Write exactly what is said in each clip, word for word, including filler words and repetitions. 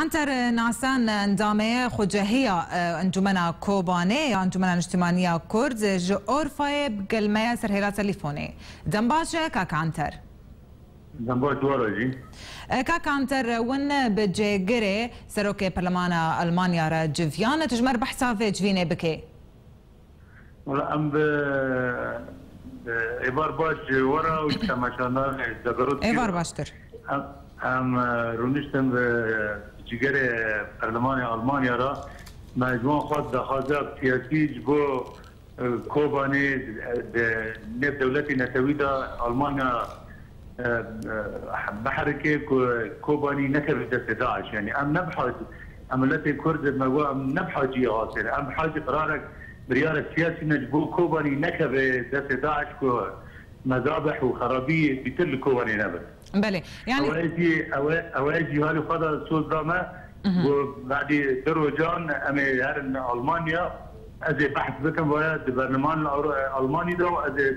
Anter Nasan, endamê xwecehiya, e, Encûmena Kobanê ya Encûmena Niştimanî ya Kurd, ji Orfayê bi gel me ye ser hêla telîfonê. Dem baş e, kak Anter. Dem baş, dua re jî. E, kak Anter, win bi cêgirê Serokê Perlemana Almanya re civiyan, tu ji me re behsa vê civînê bikê? Wala em bi, bi êvar baş ji we re û ji temaşevandarê Deverok Êvar Tî re. Baştir. Em, em, e, rûniştin bi cîgerê Perlemanê Almanya re. Me ji wan xwest daxwaza siyasî ji bo, e, Kobanê, e, di nêv dewletê netewî de Almanya e, e, biherike ku Kobanî nekeve destê DAIŞ. Yanî em ne bi hacî, em miletê Kurd, me got, em ne bi hacî asê ne. Em bi hacî qirarek, biryarek siyasî ne ji bo Kobanî nekeve destê DAIŞ ku mezabeh û xerabî bîtir li Kobanê nebin. Belê, yanî Ew ê jî, ew ê, ew ê jî halî xwe de soz da me, Mhm. ku badî du rojan em ê herin Almanya, ez ê behs bikim waya di berneman Ewro-, Almanî de û ez ê,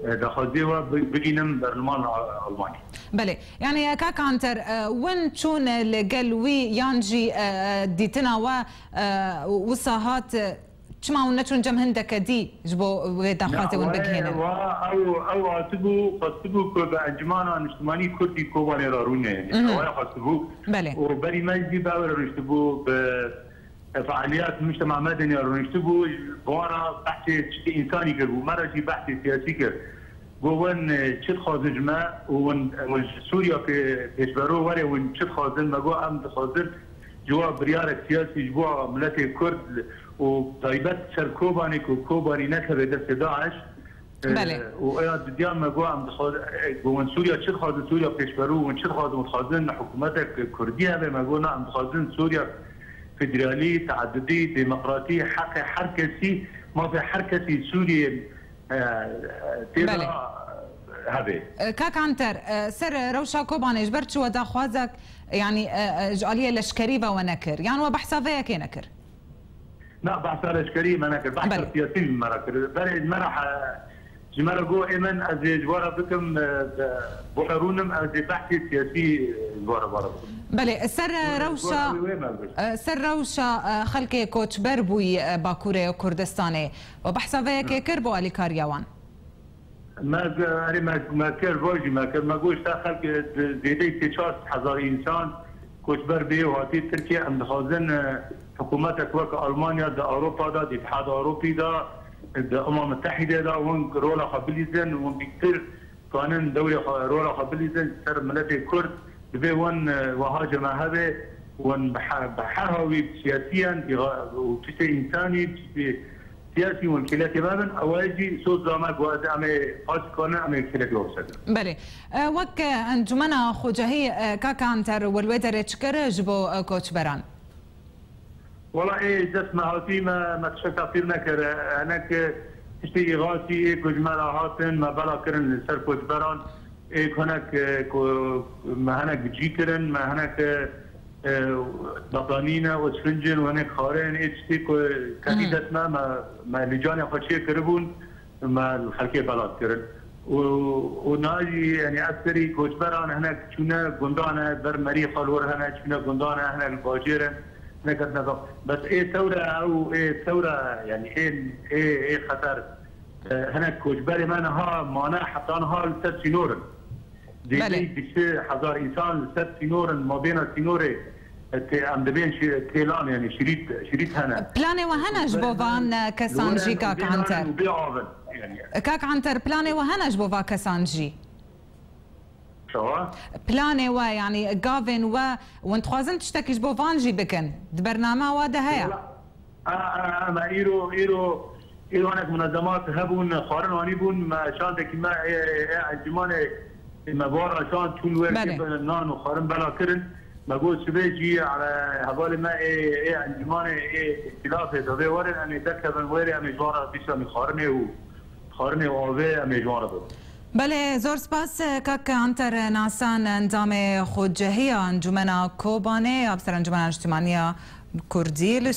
e, daxwaziyê we bi-, bigînim berneman A-, Almanî. Belê. Yanî, e, kak Anter, e, win çûn li gel wî yan jî, e, e, dîtina we, e, wisa hat, e, çima hûn neçûn cem hindeke dî ji bo wê daxwazê win bigihînin? Wa, ew, ew hatibû, xwestibû ku bi Encûmana Niştimanî Kurdî Kobanê re rûnê. Mhm. Ew ê xwestibû. Belê. Û berî me jî bi ew re rûniştibû, bi fealiyat mujtema medeni rûniştibû, bi wan re behsê tiştê însanî kir û me re jî behsê siyasî kir. Got, win, e, çi dixwazin ji me û win, win ji Sûriya pê-, pêşbero were, win çi dixwazin? Me got, em dixwazin ji we biryarek siyasî ji bo miletê Kurd û taybet ser Kobanê ku Kobanî nekeve destê DAIŞ. Belê. Û eya didiya me got, em dixwaz-, e, got, win Sûriya çi dixwazin, Sûriya pêşberû, win çi dixwazin, win dixwazin hikûmetek Kurdî hebe, me got, na, em dixwazin Sûriya federalî, teadudî, demokratî, heqê her kesî, mafê her kesî Sûriyê, e, tê de Belê. hebe. E, kak Anter, e, ser rewşa Kobanê ji ber çi we daxwazek, yanî, e, e, ji aliyê leşkerî ve we nekir? Yan we behsa vê yekê nekir? Na, behsa leşkerî me nekir, behsa Belê. siyasî me re kir. Berê ji me re he-, ji me re got, ê min, ez ê ji we re bikim, e, de, bo rûnim, ez ê behsê siyasî, e, ji we re, we re bikim. Belê, ser, e, Wê, rewşa, wê, wê me bir. e, ser rewşa, e, xelkê koçber bûyî, e, Bakurê Kurdistanê. We behsa vê yekê Hmm. kir bo alîkariya wan? Me, erê me, me kir, vajî me kir. Me got, işte xelk, e, zêdeyî sê çar sed hezar însan koçber bê û hatî Tirkiye. Em dixwazin, e, hikûmetek wek Almanya di Ewropa de, di Îtihada Ewropî de, di Umma Mitehîde de hûn rola xwe bilîzin, hûn bîtir kanin dewrê xwe, rola xwe bilîzin ser miletê Kurd. Divê wan, e, wiha cemahe be, wan bi he-, bi her hawî siyasî yan, bi ha-, û tiştê însanî, tiştê siyasî wan kêlekê me bin, ew ê jî soz da me ku ez em ê paç kanin, em ê kêlekê we bisekin. Belê. E, wek, e, Encûmena Xwecehî, e, kak Anter, we li wê derê çi kir ji bo, e, koçberan? Wela ê dest me hatî me, me tiştek taqîr nekir. Hinek tiştê îxasî ê ku ji me re hatin, me bela kirin li ser koçberan. Ê ku hinek, e, ku me hinek bi cî kirin, me hinek, e, e, betanîne û sincin û hinek xarin, ê tiştê ku ketî Hmm. dest me, me, me lîcaniya xwe çê kiribûn. Me li xelkê bela kirin. Û, û niha jî, yanî, ekserî koçberan hinek çûne gundan e, ber merî xwe li wir hene, çûne gundan e, hinek li bajêr in, hinek hatine xwe. Bes ê tewre ew, ê tewre, yanî, ê, ê, ê xeter, e, hinek koçberê me niha mane, heta niha li ser sînor in. Belê. Zêdeyî bîst hezar însan li ser sînor in, mabêna sînorê, e, tê, em dibên şî-, têlan, yanî şirît, şirît hene. Planê we hene ji bo van, e, kesan jî, kak Anter? Bê nan û bê av in, yanî. Kak Anter, planê we hene ji bo va kesan jî? Çawa? Planê we, yanî gavên we, hûn dixwazin tiştekî ji bo van jî bikin? Di bernama we de heye? Wela, A, a, a, me îro, îro, îro hinek munezemat hebûn, xwarin anîbûn, me şandekî me ê, ê, ê encûmanê me bi wan re şand, çûn wê Belê. kê nan û xwarin bela kirin. Me got, sibê jî, e, hevalê me ê, ê encûmanê, ê îtîlafê divê werin, em ê derkevin wêrê, em ê ji wan re dîsa xwarinê û, xwarinê û avê em ê ji wan re bibin. Belê, zor spas, kak Anter Nasan, endamê xwecehiya Encûmena Kobanê ya bi ser Encûmena Niştimanî ya Kurdî li